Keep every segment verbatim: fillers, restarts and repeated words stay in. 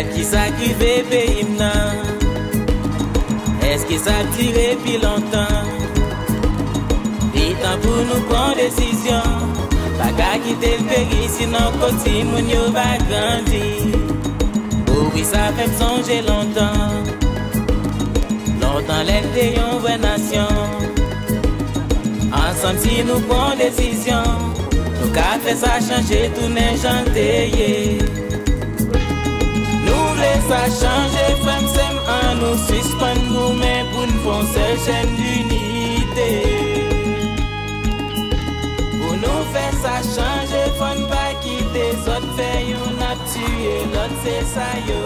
Kisa k rive peyi m nan? Èske sa ap dire pi lontan? Li tan pou nou pran desizyon. Pa ka kite l peri, sinon kot timoun yo va grandi. O wi, sa fè m sonje lontan. Lontan lè n te yon vrè nasyon. Ansanm si nou pran desizyon, nou ka fè sa chanje tounen jan l te ye. Nou vle sa chanje, frè m, sè m, ann nou sispann goumen pou n fè yon sèl chèn dinite. Pou nou fè sa chanje, fò n pa kite zòt fè youn ap tiye lòt, se sa yo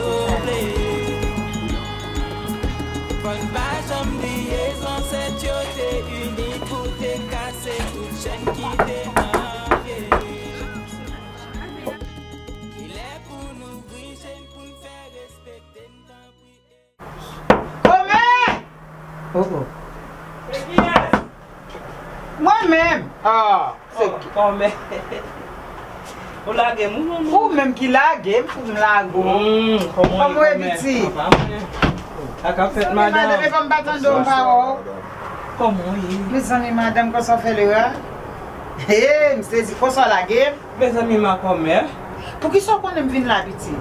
vle. Fò n pa janm bliye zansèt yo te ini pou te kase tout chèn ki te marye. Li lè pou n ouvri je n pou n fè respekte n, tanpri. Kòmè! Oh, oh. Se kiyès? Mwen menm! Ah! Se ki- Kòmè. Ou lage m, ou menm? Ou menm ki lage m pou m lage w. Hmm, kòman w ye, kòmè? Kòman w ye, piti? Sa k ap fèt, madanm? Madanm, e pa m pa tande w, m pa wè w. Kòman w ye? Mezanmi, madanm, konsa w fè lè a? Hey, m sezi, konsa w lage m? Mezanmi, ma kòmè. Poukisa w konnen m vin la, piti?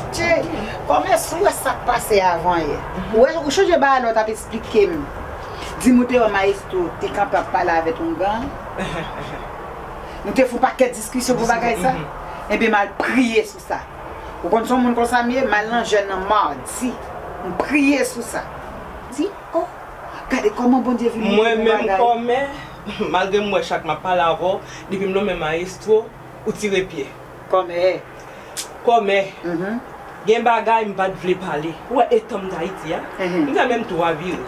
Tchè, kòmè, si w wè sa k pase avan yè. Ou wè, ou chonje bagay la w t ap esplike m. Di m ou te wè mayestwo te kanpe ap pale avèk oungan. Nou te fè yon pakèt diskisyon pou bagay sa. Ebyen, m al priye sou sa. Ou konn se yon moun konsa m ye, m al nan jèn nan madi. M priye sou sa. Di, oh, gade kòman Bondye vin pou bagay. Mwen menm kòmè, malgre m wè chak m ap pale avè w, depi m nonmen mayestwo, ou tire pye. Kòmè. Kòmè. Mhm. Gen bagay m pa t vle pale. Ou wè etan m t Ayiti a? Mhm. M fè menm tou a vire.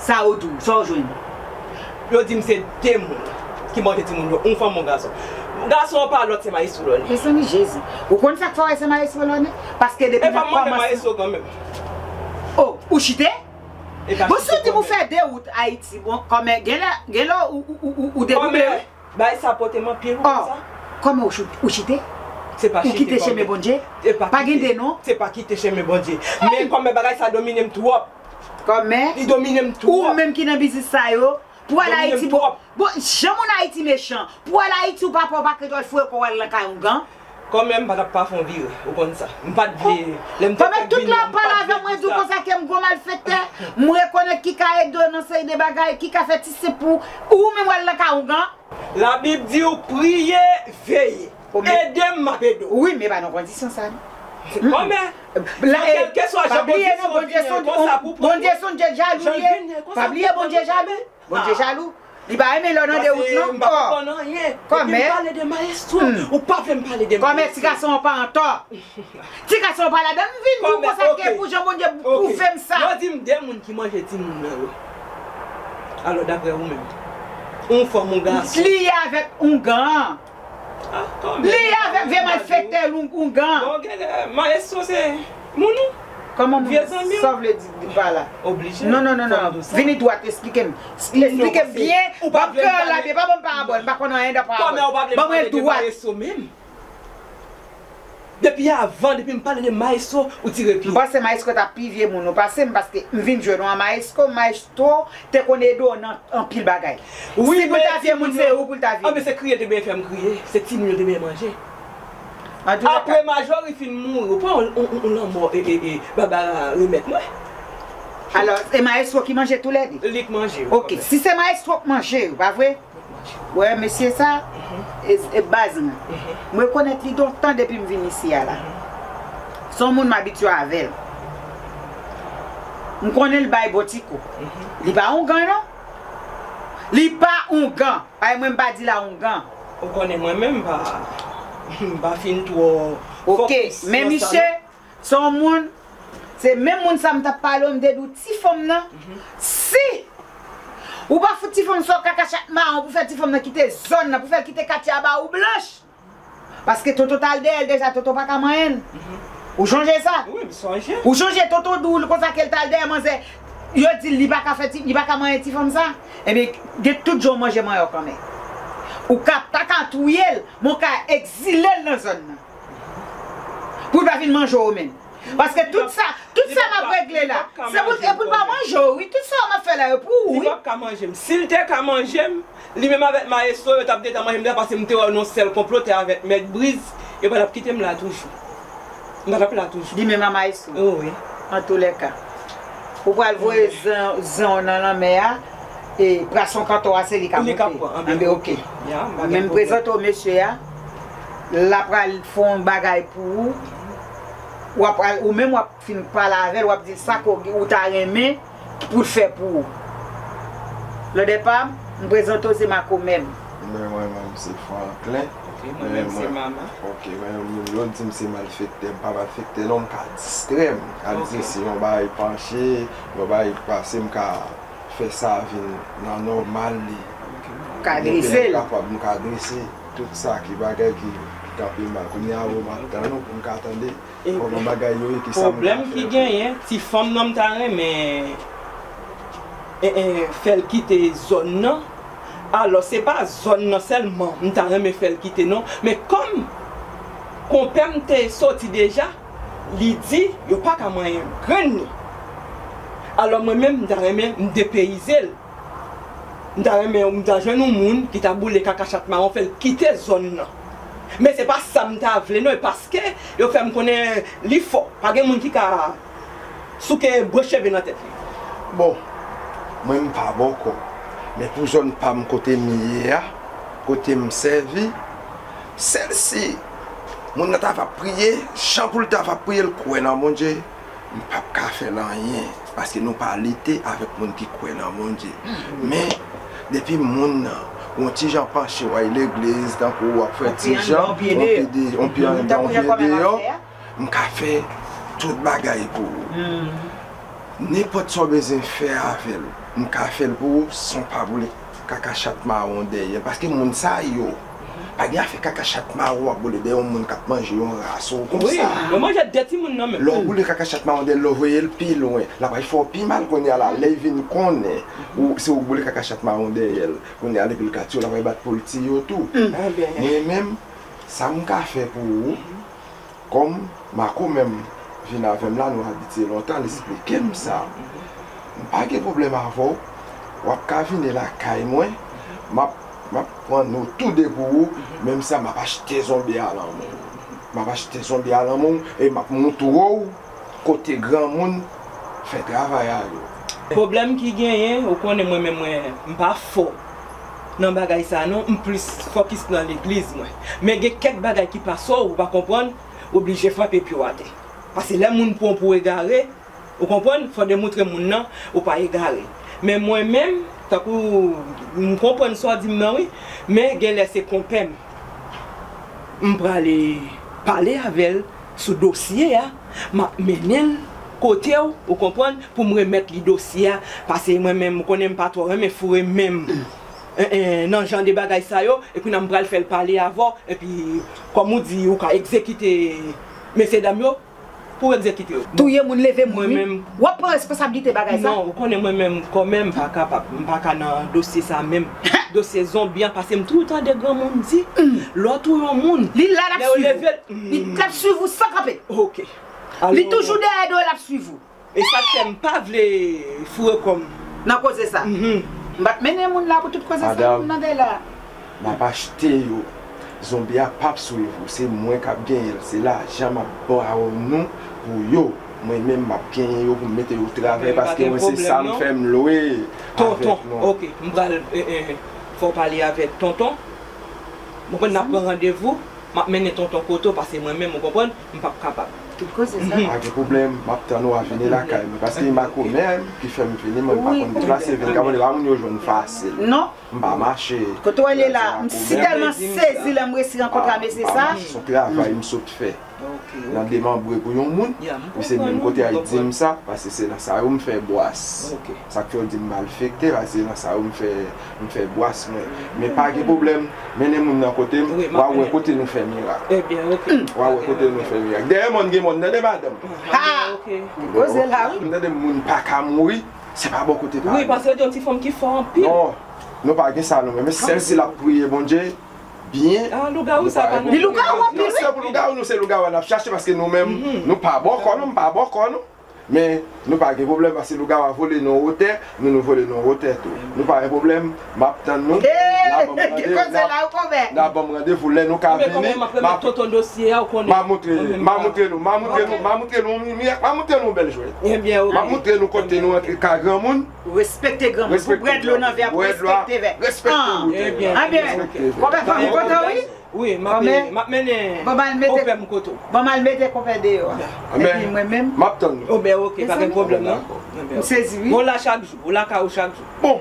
Sa yo di w? Sa w jwenn? Yo di m se de moun ki manje timoun yo, yon fanm, yon gason. Gason an pa lòt, se mayestwo Lòne. Mezanmi Jezi. Ou konn sa k fè w wè se mayestwo Lòne? Paske depi nan kòmansman. E pa m mande mayestwo kanmenm. Oh, ou chite? Bon, si w di m ou fè de wout Ayiti, bon, kòmè, gen lè, gen lè ou, ou, ou, ou, ou dedoube, wi. Bagay sa pote m anpil, ou konn sa? Kòmè ou chou-, ou chite? Se pa chite, kòmè. Ou kite chemen Bondye? Pa gen de non? Se pa kite chemen Bondye. Men kòmè bagay sa domine m twòp. Kòmè? Li domine m twòp. Ou menm ki nan biznis sa yo, pou al Ayiti, bon, bon, jan moun Ayiti mechan. Pou al Ayiti, ou pa pè, ou pa kredi, w al foure kò w al nan kay oungan. Kòmè m pa t ap pa fè yon vire, ou konn sa. M pa t vle, lè m te fèk vini an, m pa t vle di sa. Kòmè tout lè w pale avè m, mwen di w konsa ke m gwo malfektè. M rekonèt ki ka ede w nan seri de bagay, ki ka fè ti senp pou ou, ou menm w al nan kay oungan. Labib di w priye, veye. Ede m, m ap ede w. Wi, men pa nan kondisyon sa, non. Kòmè. Nan kèlkeswa jan kondisyon vini an konsa pou pran. Bondye se yon Dye jalou li ye. Pa bliye Bondye jalou. Bondye jalou. Li pa renmen lè w nan dewout, non. Paske m pa konprann anyen. Depi m pale de mayestwo, ou pa vle m pale de mayestwo. Kòmè, ti gason an pa antò. Ti gason an pa ladan. M vin di w konsa ke pou jan Bondye pwouve m sa. Yo di m de moun ki manje timoun nan yo. Alò, daprè ou menm, yon fanm, yon gason. Li avèk oungan. Li avèk vye malfektè, oungan. Bon, genlè mayestwo se moun ou. Kòman moun, sa w vle di, di pa la? Oblije. Non, non, non, non. Vini dwat, esplike m. Esplike m byen. Ban m kreyòl la byen, pa ban m parabòl. M pa konn anyen nan parabòl. Ban mwen l dwat. Depi avan, depi m pale de mayestwo, ou tire pye. M panse mayestwo t ap pi vye moun ou pase m, paske m vin jwenn ou an mayestwo, mayestwo te konn ede w nan anpil bagay. Si pou l ta vye moun, se ou pou l ta vye. Anben, se kriye l te byen fè m kriye, se timoun yo te byen manje. Apre Majori fin mouri, ou pran yon, yon, yon lanmò, e, e, e, Babara remèt mwen. Alò, e mayestwo ki manje toulède? Li k manje yo. Ok, si se mayestwo k manje yo, pa vre? Wè, mesye sa, e, e baz mwen. M rekonèt li lontan depi m vin isi a la. Se yon moun m abitye avè l. M konnen l bay bon ti kou. Li pa oungan, non. Li pa oungan. Ay, mwen m pa di l a oungan. Ou konnen mwen menm, m pa, m pa fin twò fokis nan sa, non. Ok, men misye, se yon moun, se menm moun sa m t ap pale w, m te di w ti fanm nan, si ou pa fout ti fanm sa w kakachat mawon pou fè ti fanm nan kite zòn nan, pou fè l kite katye a ba ou blanch. Paske Toto t al dèyè l deja, Toto pa ka manyen l. Ou chonje sa? Wi, m sonje. Ou chonje Toto di w konsa ke l t al dèyè manzè, yo di l li pa ka fè ti, li pa ka manyen ti fanm sa? Ebyen, gen tout jan w manje manyòk kanmenm. Ou ka, pa ka touye l, men w ka egzile l nan zòn nan. Pou l pa vin manje w menm. Paske tout sa, tout sa m ap regle la, se pou, e pou l pa manje w, wi. Tout sa m ap fè la, yo pou ou, wi. Li p ap ka manje m. Si l te ka manje m, li menm avèk mayestwo, yo t ap gentan manje m deja, paske m te wè nan yon sèl konplo, te avèk Mèt Briz, yo pa t ap kite m la toujou. M pa t ap la toujou. Li menm a mayestwo? Wi. Antoulèka, ou pral voye zan, zan w nan lanmè a, e pwason kantò a, se li k ap monte. Li k ap pran, anben, oke. Men m prezante w mesye a, l ap pral fè yon bagay pou ou. W ap al, ou menm w ap fin pale avè l, w ap di l sa ke ou ta renmen pou l fè pou ou. Lòdè pa m, m prezante w, se Makomè m. Men mwen menm se Franklin. Ok, mwen menm se Mama. Ok, mwen menm yo di m se malfektè, m pa malfektè non, m ka distrè, m ka di si yon bagay panche, yon bagay pase, m ka fè sa vin nan nòmal li. Ou ka drese l. Kapab, m ka drese tout sa ki bagay ki kanpe mal. Kounye a, ou m ap tann ou pou m ka tande kòman bagay yo ye, ki sa m ka fè. Pwoblèm ki genyen, ti fanm nan m ta renmen, eh, eh, fè l kite zòn nan. Alò, se pa zòn nan sèlman m ta renmen fè l kite non, men kòm konpè m te soti deja, li di yo pa ka manyen grenn li. Alò mwen menm, m ta renmen m depeyize l. M ta renmen, m ta jwenn yon moun ki ta boule kaka chat mawon, fè l kite zòn nan. Men se pa sa m ta vle non, e paske yo fè m konnen li fò. Pa gen moun ki ka souke branch cheve nan tèt li. Bon, mwen m pa bòkò, men pou zòn pa m kote m ye a, kote m sèvi, sèl si moun nan ta va priye, jan pou l ta va priye, l kwè nan Bondye, m p ap ka fè l anyen, paske nou pa lite avèk moun ki kwè nan Bondye. Men, depi moun nan, yon ti jan panche, w al legliz, tankou w ap fè ti jan, yon pye de, yon pye anndan, yon pye deyò, m ka fè tout bagay pou ou. Nenpòt sa w bezwen fè avè l, m ka fè l pou ou san w pa boule kaka chat mawon dèyè l. Paske moun sa yo, pa gen afè kaka chat mawon w ap boule dèyè yon moun k ap manje yon raso konsa. Wi, yo manje de timoun nan menm. Lè w boule kaka chat mawon dèyè l, lè w voye l pi lwen, l ap al fè w pi mal kounye a la. Lè l vin konnen ou, se ou k boule kaka chat mawon dèyè l, kounye a depi l ka tiye w, l ap al bat pou l tiye w tou. Mwen menm, sa m ka fè pou ou, kòm Makomè m vin avè m la, nou abitye lontan, l esplike m sa. M pa gen pwoblèm avè w, w ap ka vini lakay mwen, m ap, m ap pran nou toude pou ou, menm sa m ap achte zonbi a nan men w. M ap achte zonbi a nan men w e m ap montre w kote granmoun fè travay a yo. Pwoblèm ki genyen, ou konnen mwen menm mwen, m pa fò nan bagay sa non, m plis fokis nan legliz mwen. Men gen kèk bagay ki pase w, ou pa konprann, w oblije frape pye w atè. Paske lè moun pran w pou egare, ou konprann, fò demontre moun nan ou pa egare. Men mwen menm, tankou m konprann sa w di m nan wi, men genlè se konpè m. M prale pale avè l sou dosye a, m ap mennen l kote w, ou konprann, pou m remèt li dosye a, paske mwen menm, ou konnen m pa twò renmen foure men m, en, en, nan jan de bagay sa yo, epi nan m pral fè l pale avè w, epi, kòm ou di, ou ka egzekite mesyedam yo, pou egzekite yo. Touye moun, leve moun, wi. Mwen menm, w ap pran responsablite bagay sa? Non, ou konnen mwen menm, kòmè m pa kapab, m pa ka nan dosye sa menm. Dosye zonbi an, paske m toujou tande granmoun di, lè w touye yon moun, li la, l ap swiv ou. Li t ap swiv ou san kanpe. Ok. Li toujou dèyè do w, l ap swiv ou. E sa k fè m pa vle foure kò m nan koze sa. M p ap mennen moun la pou tout koze sa moun nan dèyè la. M ap achte yo. Zonbi a p ap swiv ou. Se mwen k ap genyen l. Se lajan m ap ba nou pou yo. Mwen menm, m ap genyen yo pou m mete yo travay, paske mwen se sa m fè m lwe avèk nou. Tonton, ok, m pral, eh, eh, fè w pale avèk tonton. Mwen konn n ap pran randevou, m ap mennen tonton kote w, paske mwen menm, ou konprann, m p ap kapab. Tout koze sa. Pa gen pwoblèm, m ap tann ou a vini lakay mwen, paske e makomè m ki fè m vini, mwen m pa konn deplase vin, kòm pa moun yo jwenn fasil. Non. M pa mache. Kote w ale la, m si tèlman sezi lè m resi rankontre a mesye sa. M pa mache, se yon travay m sot fè. Nan demanbre pou yon moun, wi, se menm kote a y di m sa, paske se nan sa yo m fè bwas. Sa k fè yo di m malfektè, paske se nan sa yo m fè, m fè bwas mwen. Men pa gen pwoblèm, mennen moun nan kote m, w a wè kote nou fè mirak. W a wè kote nou fè mirak. Dèyè mòn gen mòn, tande madanm. Ha! Koze la, wi. M tande moun pa ka mouri, se pa bò kote pa nou. Wi, paske yo di yon ti fanm ki fò anpil. Non, nou pa gen sa nou menm. Men sèl si l ap priye Bondye, byen. Ah, lougawou sa pa non. Li lougawou anpil, wi. Non, se pou lougawou, nou se lougawou a n ap chache, paske nou menm, nou pa bò kò nou, m pa bò kò nou. Men, nou pa gen pwoblèm, paske lougawou a vole nou wotè, nou, nou vole nou wotè tou. Nou pa gen pwoblèm, m ap tann nou. N a ban m randevou, n a ban m randevou lè nou ka vini. M a moutre, m a moutre nou, m a moutre nou, m a moutre nou, m a moutre nou yon bèl jwèt. M a moutre nou kote nou antre ka granmoun. Respekte granmoun. Pou bwè dlo nan vè, pou respekte vè. Respekte wotè. Ebyen, konpè fanmi kote w, wi. Wi, m ap mennen, m ap mennen konpè m kote w. Ban m al mete konpè deyò a. Epi mwen menm. M ap tann nou. O ben, oke, pa gen pwoblèm non. M sezi, wi. Ou la chak jou, ou la kay ou chak jou. Bon,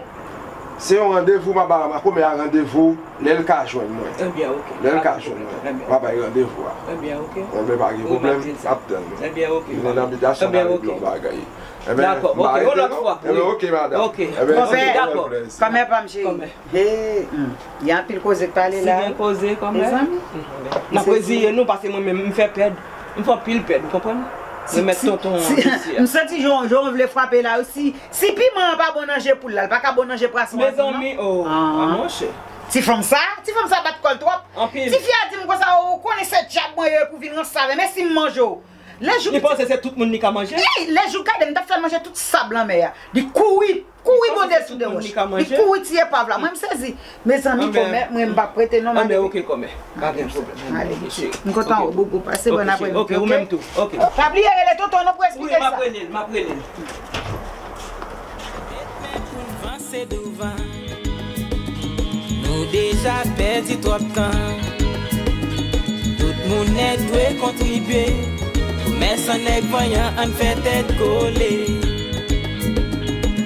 se yon randevou, m a ba Makomè a randevou lè l ka jwenn mwen. Ebyen, oke. Lè l ka jwenn mwen, m a bay randevou a. Ebyen, oke. Mwen menm pa gen pwoblèm, m ap tann nou. Ebyen, oke. Vini nan bitasyon n a regle yon bagay. Ebyen, dakò, oke, yon lòt fwa. Ebyen, oke, madanm. Oke. Ebyen, dakò. Kòmè pa m cheri. Kòmè. He, hmm. Gen anpil koze k pale la. Si gen koze, kòmè. Mezanmi. N ap reziye nou, paske mwen menm, m fè pèd. M fè anpil pèd, ou konprann? Mwen mèt tonton an dosye a. M santi jan, jan w vle frape la, wi. Si, si piman an pa bon nan je poul la, l pa ka bon nan je pwason an tou, non? Mezanmi, o, a monchè. Ti fanm sa, ti fanm sa bat kò l twòp. Anpil. Tifi a di m konsa, o, ou konnen se djab mwen ye pou vin ranse avè m, e si m manje w? Li panse se tout moun li ka manje? Ey, lè jou gade m t ap fè l manje tout sab lanmè a. Li kouri, kouri bode sou de wòch. Li kouri tiye pav la. Mwen m sezi. Mezanmi, kòmè, mwen m p ap rete non, m ale. Anben, oke, kòmè. Pa gen pwoblèm. Ale. M kontan wè w, Boubou. Pase bòn apremidi, oke? Oke, ou menm tou. Oke. Pa bliye rele tonton non pou eksplike l sa. Wi, m ap rele l, m ap rele l. Met men pou n vanse douvan. Nou deja pèdi twòp tan. Tout moun nèt dwe kontribye. Komèsan nèg vanyan, ann fè tèt kole.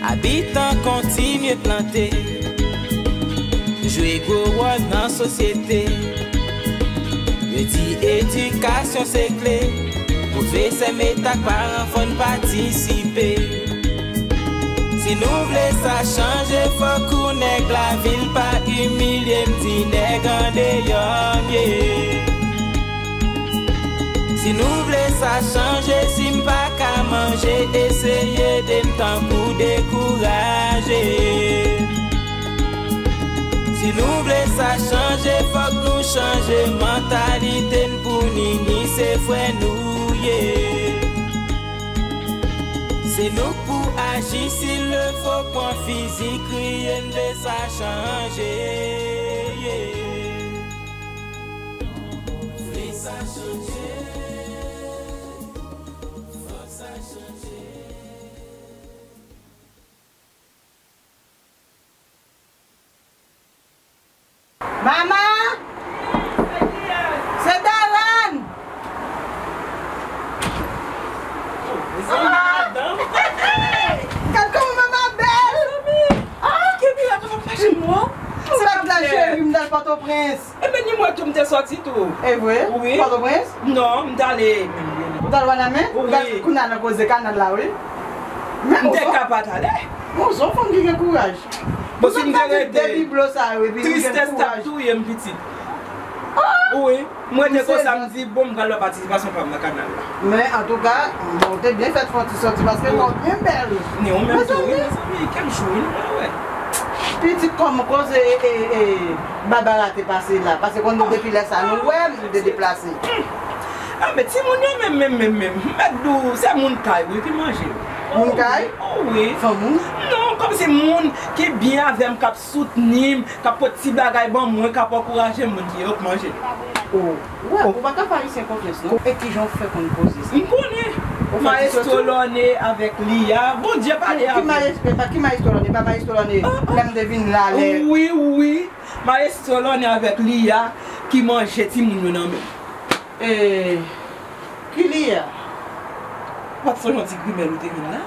Abitan kontinye plante. Jwe gwo wòl nan sosyete. Yo di edikasyon se kle. Pwofesè, mèt ak paran fò n patisipe. Si nou vle sa chanje, fòk ou nèg lavil pa imilye m, ti nèg andeyò m ye. Si nou vle sa chanje, si m pa ka manje, eseye ede m tankou dekouraje. Si nou vle sa chanje, fòk nou chanje mantalite n pou n ini, se frè nou ye. Se nou k pou aji, s'il le faut, pran fizi, kriye, n vle sa chanje. Vle sa chanje. Fòk sa chanje. Manman! Se Darane! Gad kòman manman bèl! Ah! Kemira, kòman pa janm wè w? Se pa la cheri, m t al Pòtoprens. Ebyen, ni mwen tou, m te sòti tou. E vre? Wi. Pòtoprens? Non, m t ale. Ou t al Wanament? Wi. Gad kounye a nan koze kanal la, wi. M te ka pa t ale. Bon, se yon fanm ki gen kouraj. Bon, si m te rete, tristès t ap touye m, pitit. Wi. M rete konsa, m di, bon, m pral wè patisipasyon pa m nan kanal la. Men, antouka, bon, ou te byen fèt fè yon ti sòti, paske lè w byen bèl. Ni ou menm tou, wi, mezanmi, kèk jou, wi, nou pa wè. Pitit kòm koze, e, e, e, Babara te pase la. Paske konn nou depi lè sa, nou wè, nou te deplase. Anben, timoun yo menm, menm, menm, menm, m mèt di w, se moun kay, wi, ki manje yo. Moun kay? O, wi. Fanm moun? Non, kòmsi moun ki byen avè m, k ap soutni m, k ap pot ti bagay ban mwen, k ap ankouraje m, moun ki yo k manje. O, wè, ou pa ka fè Ayisyen konfyans, non. E kijan w fè konn koze sa? M konnen. Maestro Lorne avèk Lia, Bondye pale avè m. Ki maestro, ki maestro Lorne? Pa maestro Lorne, lè m te vin la, lè. Wi, wi. Maestro Lorne avèk Lia ki manje timoun yo nan men m. E, ki Lia? Ou pa t sonje yon ti grimèl ou te vin la?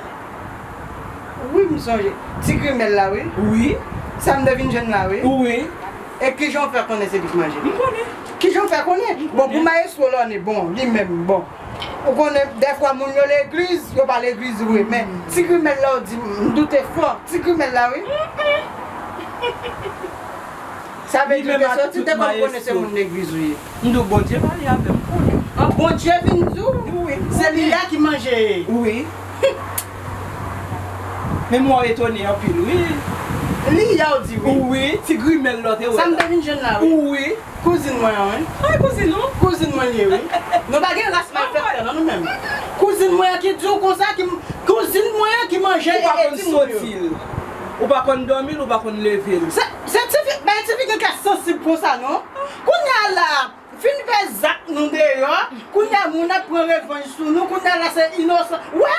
Wi, m sonje. Ti grimèl la, wi. Wi. Sa m te vin jwenn la, wi. Wi. E kijan w fè konnen se li k manje? M konnen. Kijan w fè konnen? Bon, pou maestro Lorne, bon, li menm, bon. Ou konnen, dèfwa moun yo legliz, yo pa legliz vre, men ti grimèl la w di, m doute fò, ti grimèl la, wi. Sa vle di w te sòti, te konn konnen se moun legliz ou ye. M di w Bondye pale avè m, m konnen. An, Bondye vin di w? Wi. Se li a ki manje. Wi. Men m wè w etone anpil, wi. Li a w di wi. Wi, ti grimèl lòt e wè. Sa m te vin jwenn la wi. Wi. Kouzin mwen an wi. Ay, kouzin ou? Kouzin mwen li ye wi. Nou pa gen ras malfektè nan nou menm. Kouzin mwen an ki di w konsa, ki kouzin mwen an ki manje e timoun yo. Ou pa konn soti l. Ou pa konn dòmi l, ou pa konn leve l. Se, se tifi, bay tifi gen kè sansib konsa non. Kounye a la, fin fè zak nou deyò, kounye a moun ap pran revanj sou nou, kounye a la se inosan. Wè?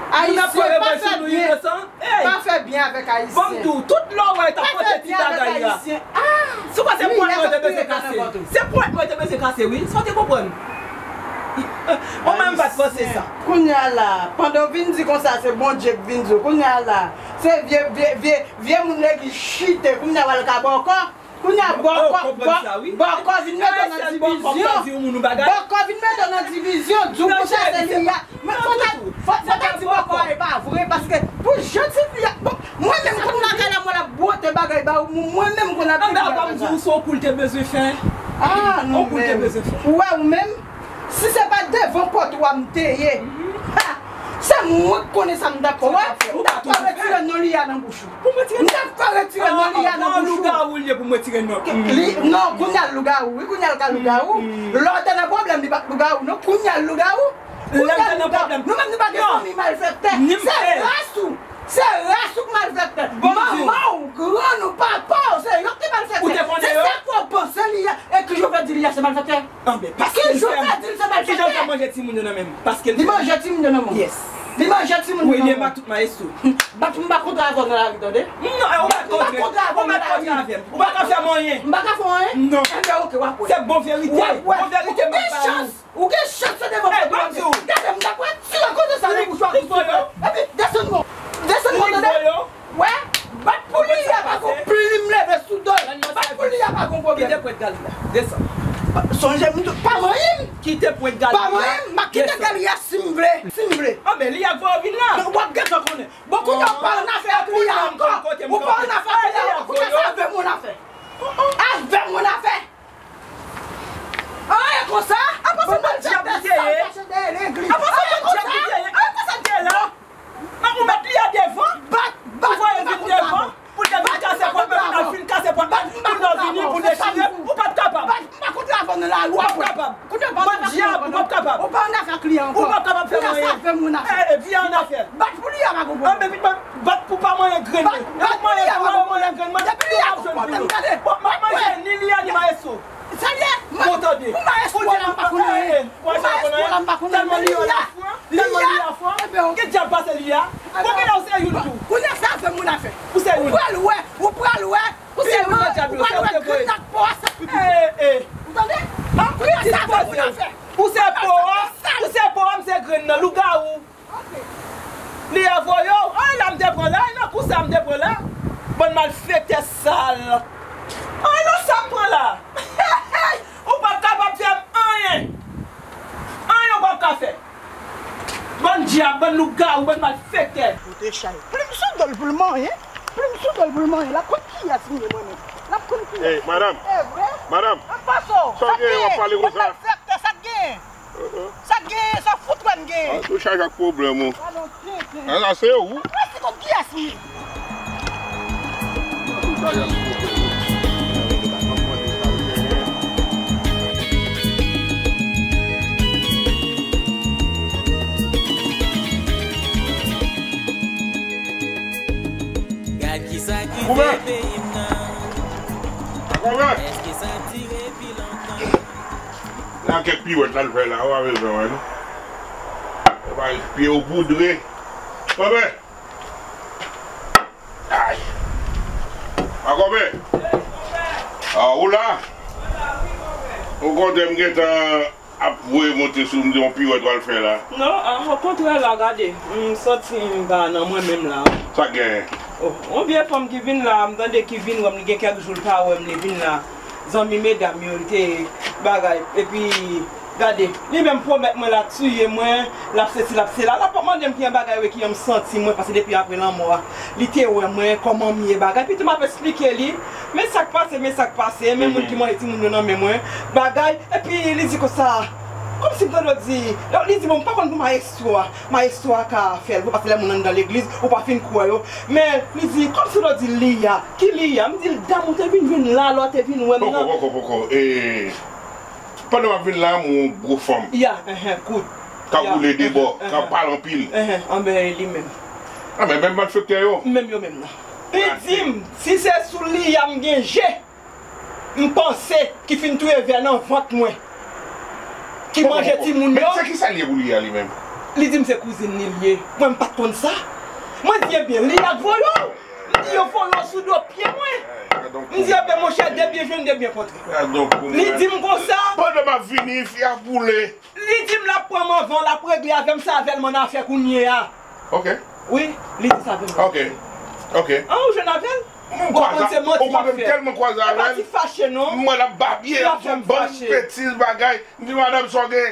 Moun ap pran revanj sou nou inosan? Ayisyen pa fè byen. Ey! Pa fè byen avèk Ayisyen. Ban m di w, tout lè w wè yo t ap pote ti bagay la. Si w kwè se ponyèt mwen te bezwen kase. Se ponyèt mwen te bezwen kase, wi. Sa w te konprann? Mwen menm m pa t panse sa. Kounye a la, pandan w vin di konsa, se Bondye k vin di w. Kounye a la, se vye, vye, vye, vye moun legliz chite, kounye a w al ka bòkò. Kounye a bòkò, bòkò vin mete w nan divizyon. Bòkò vin mete w nan divizyon, di w konsa se li a. Men fò ta, fò, fò ta di bòkò a e pa vre, paske pou jan ti fi a, bon, mwen menm konn lakay la, mwen ap bwote bagay ba ou, mwen menm konn ap di bagay ba ou. Anba, ban m di w, se yon kou l te bezwen fè. Ah, non, men. Yon kou l te bezwen fè. Ou wè ou menm, si se pa devan pòt ou a m te ye. Ha! Se mwen k konnen sa m t ap fè. Wè, m t ap fè retire non li a nan bouch ou. Pou m retire non? M t ap fè retire non li a nan bouch ou. Lougawou l ye pou m retire non. Li, non, kounye a l lougawou, wi, kounye a l ka lougawou. Lè w te nan pwoblèm, li pa t lougawou, non, kounye a l lougawou. Lè m te nan pwoblèm. Nou menm nou pa gen fanmi malfektè. Se ras ou. Se ras ou k malfektè. Manman w, grann ou, papa w, se yo ki malfektè. Ou te konnen yo? Se sa ke w panse li ye, e ki jan w fè di li a se malfektè? Anben, paske l fè, ki jan l fè manje timoun yo nan men m? Paske l fè. Li manje timoun yo nan men w? Yes. Li manje timoun yo nan men w? Wi, li e matout maestro. Bat m pa kontre avè w nan lari, tande? Non, e, ou mèt kontre, ou mèt kontre avè m. Ou pa ka fè m anyen. M pa ka fè w anyen? Non. Enben, oke, w ap wè. Se bon verite. W ap wè. Bon verite m ap ba ou. Ou gen chans. Ou gen chans se devan pòt ou ap di. Gade, m t ap retire koze sa nan bouch ou ak kout soufle. Epi, desann mwen. Desann mwen, tande. Wè, bat pou li a pa gon plim leve sou do l. Bat pou li a pa gon pwoblèm. Kite pwent gali la. Desann. Sonje m tou, pa manyen m. Kite pwent gali la. Pa manyen m, m ap kite gali a si m vle. Si m vle. Anben, li a voye w vin la. W ap gentan konnen. Bon, kounye a w pa annafè ak li a ankò. Ou pa annafè ak li a ankò. Kounye a se avè m ou annafè. Avè m ou annafè. Anyen konsa? Apa se bon dyab ou te ye? Apa se bon dyab ou te ye? Anyen konsa te ye la? Ou met li a devan? Ou voye vin devan? Pou l te vin kase pòt mwen, pou l al fin kase pòt mwen, pou l vini, pou l detire, ou p ap kapab. Ou p ap kapab. Bon dyab, ou p ap kapab. Ou p ap kapab fè m anyen. E, e, vi a annafè. Anben, pitit mwen, bat pou pa manyen grenn mwen. Bat pou li a pa gon pwoblèm. Depi li a gon pwoblèm, tande. Bon, m ap manje ni li a ni maestro. Sa l ye? Bon, tande. Pou maestro la, m pa konn anyen. Pou maestro la, m pa konn anyen. Tèlman li a fran. Tèlman li a fran. Ki dyab pase li a? Bon, genlè ou se youn tou. Kounye a se avè m ou annafè. Ou se youn. Ou pral wè, ou pral wè. Ou se youn nan dyab yo, se ou te voye. Ou pral wè grenn ak po a sa pitit. E, e. Ou tande? Kounye a se avè m ou annafè. Ou se po a, ou se po a, m se grenn nan. Lougawou. Li a voye w. Ay, la m te pran la, ay, nan kou sa m te pran la. Bann malfektè sal. Ay, nan sa m pran la. Ou p ap kapab fè m anyen. Anyen ou p ap ka fè. Bann dyab, bann lougawou, bann malfektè. Koute chay. Plim sou do l pou l manyen. Plim sou do l pou l manyen. L ap konn kiyès m ye mwen menm. L ap konn kiyès. Ey, madanm. E vre? Madanm. An pase w. Sa w genyen w ap pale konsa? Bann malfektè, sa k genyen? Sa k genyen, sa fout wè m genyen. Ou chaje ak pwoblèm ou. Ala se ou. Mwen si konn kiyès m ye. Gad kisa ki fè peyi m nan. Èske sa dire pi lontan? La kèk piwèt la l fè la, ou pa bezwen wè non. Epa pye w poudre. Kòmè! Ay! A kòmè! A ou la? Ou konnen m gentan ap voye monte sou m, yon piwèt w al fè la. Non, a, okontrè la, gade, m santi m pa nan mwen menm la. Sa k genyen? Oh, yon vye fanm ki vin la, m tande ki vin wè m, li gen kèk jou l pa wè m, li vin la. Zanmi medam yo, li te bagay. Epi, gade, li menm pwomèt mwen l ap tiye mwen, l ap sesi, l ap sela. L ap mande m ki yon bagay, wi, ki jan m santi mwen, paske depi apre lanmò a, li te wè mwen, kòman m ye, bagay. Epi tou m ap esplike li, men sa k pase, men sa k pase, men moun ki manje timoun yo nan men mwen, bagay. Epi li di konsa, Kòmsi m tande w di, li di, bon, m pa konn pou mayestwo a. Mayestwo a ka fè l, pou paske lè moun anndan legliz, ou pa fin kwè yo. Men, li di, kòmsi w tande w di li a, ki li a? M di l, dam, ou te vin jwenn la, lè w te vin wè m nan. Poko, poko, poko. E, pandan w ap vin la, m wè yon gwo fanm. Ya, enhen, kout. K ap woule de bò, k ap pale anpil. Enhen, anben, e li menm. Anben, menm malfektè yo. Menm yo menm nan. Li di m, si se sou li a m gen je. M panse ki fin touye vè nan vant mwen. Ki manje timoun yo. Men se kisa l ye pou li a li menm? Li di m se kouzin li l ye. Mwen m pa t konn sa. Mwen di ebyen li ak voyo. M di yo voyo sou do pye mwen. M di ebyen monchè de byen jwenn de byen kontre. Li di m konsa. Pandan m ap vini fi a boule. Li di m l ap pran m anvan l ap regle avè m sa avè l m annafè kounye a. Ok. Wi, li di sa avè m. Ok. Ok. An ou jwenn avè l? Ou konn se manti l ap fè. Ou konn m tèlman kwaze avè l. E pa ti fache non. M wè l ap babye, l ap fè m bann betiz bagay. M di madanm sa w gen.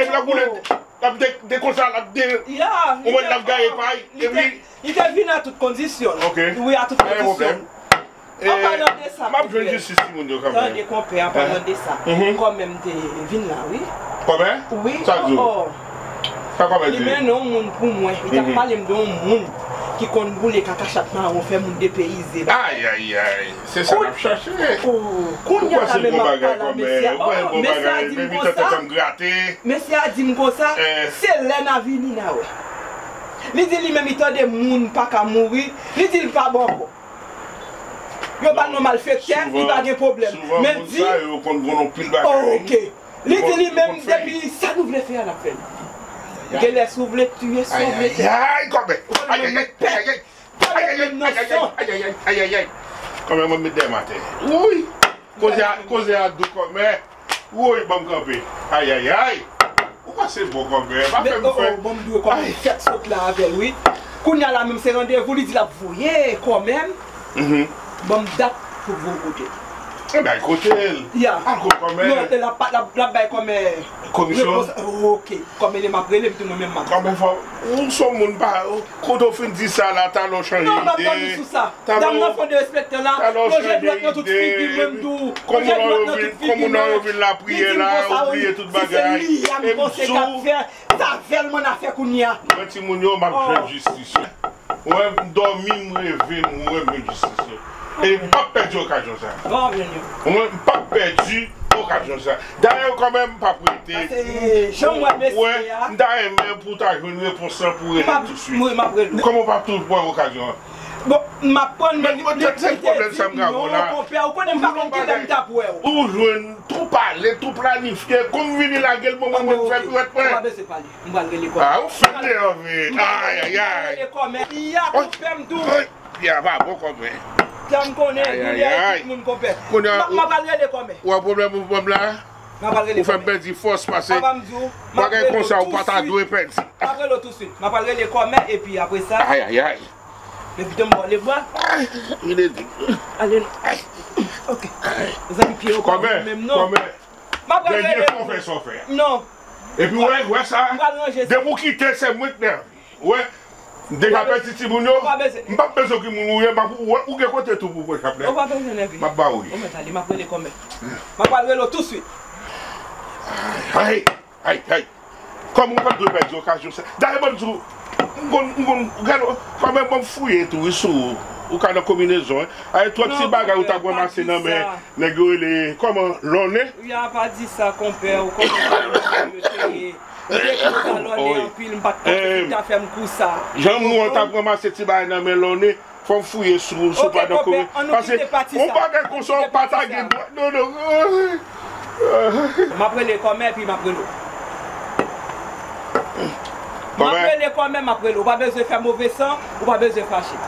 Epi l ap boule, l ap de, de konsa, l ap de, ou wè l ap gaye pay. Epi li te vin a tout kondisyon. Wi, a tout kondisyon. An palan de sa, m ap jwenn jistis timoun yo kanmenm. Tande konpè, an palan de sa. Kòmè m te vin la wi. Kòmè? Wi. Sa k di w? Sa kòmè di? Li mennen yon moun pou mwen. Li t ap pale m de yon moun ki konn boule kaka chat mawon, fè moun depeyize. Ayayay. Se sa n ap chache. Kounye a la menm m ap pale a mesye a. Mesye a di m konsa. Mesye a di m konsa. Se lè n a vini n a wè. Li di li menm li tande moun pa ka mouri. Li di l pa bòkò. Yo ba l non malfektè, li pa gen pwoblèm. Men di, ok. Li di li menm depi sa nou vle fè a l ap fè l. Genlè si w vle tiye, si w vle. Ayayay, kòmè. Ayayay, ayayay. Ayayay, ayayay, ayayay. Kòmè mwen met dèyè m atè. Wouy. Koze a, koze a dou kòmè. Woy, ban m kanpe. Ayayay. Ou pase bon kòmè. Pa fè m fè. Ban m di w kòmè fèk sot la avè l wi. Kounye a la menm se randevou li di l ap voye kòmè m. Ban m dat pou voye kote l. Ebyen al kote l. Al kote kòmè. Non, l ap bay kòmè. Komisyon. Ok. Kòmè li m ap rele m tou mwen menm m ap. Kòmè fò ou se yon moun pa kote w fin di sa la talè w chanje ide. Dam nan fon derespektan la, lonje dwèt nan tout figi mwen m di w, lonje dwèt nan tout figi mwen. Li di m konsa wi, si se li a m panse k ap fè, sa vèlman n a fè kounye a. Mwen timoun yo m ap jwenn jistis. Mwen m dòmi m reve m wè m jwenn jistis yo. E m p ap pèdi okazyon sa. Mwen m p ap pèdi okazyon sa. Dayè kòmè m p ap rete. Ou wè, m ta renmen pou w ta jwenn repons lan pou w rele m tousuit. Kòman w p ap toujou pran okazyon an? Bon, m ap pran men li te di m non konpè, ou konnen m pa konn kilè m t ap wè w. Ou jwenn tou pale, tou planifye, kou m vini lage l bon mwen mwen fè piwèt mwen. Ou pa bezwen pale. M pral rele kòmè. Ah, ou fè m deyò vre. Ayayay. Rele kòmè. Iya konpè m tou. Pi a pa bon kòmè. Sa m konnen, doulè tout moun konpè. M ap pral rele kòmè. Ou wè pwoblèm ou ban m la? M ap pral rele kòmè. Ou fè m pèdi fòs pase bagay konsa ou pa ta dwe pèdi. M ap rele w tousuit. M ap pral rele kòmè epi apre sa. Ayayay. Epi tou m ba w lebwa. Ale non. Ok. Zanmi pye yo pa bon menm non. Kòmè. M ap pral rele. Dènye fwa w fè sa w fè a. Non. Epi w wè, w wè sa? Depi w kite se mwen k nève. Ou wè? M deja pèdi timoun yo. M p ap bezwen ki moun ou ye, m ap ou wè, ou gen kote tou pou w pran chaplèt. Ou pa bezwen nève. M ap ba w li. Ou mèt ale, m ap rele kòmè. M ap al rele w tousuit. Ay, ay, ay. Kòmè ou pa t dwe pèdi okazyon sa. Dayè ban m di w, m konn, m konn, gade, kòmè ban m fouye tou wi sou ou. Ou ka nan konbinezon, wi. Ay, twòp ti bagay ou t ap ranmase nan men nèg yo rele, kòman, Lòne? Wi, a pa di sa, konpè, ou konprann yo te ye. M te konn sa Lòne anpil, m pa t panse ki ta fè m kou sa. Jan m wè w t ap ranmase ti bagay nan men Lòne, fò m fouye sou ou, si w pa nan kòmè. Paske yon bagay konsa w pa ta gen dwa. Non, non. M ap rele kòmè, epi m ap rele w. M ap rele kòmè, m ap rele w. Ou pa bezwen fè move san, ou pa bezwen fache.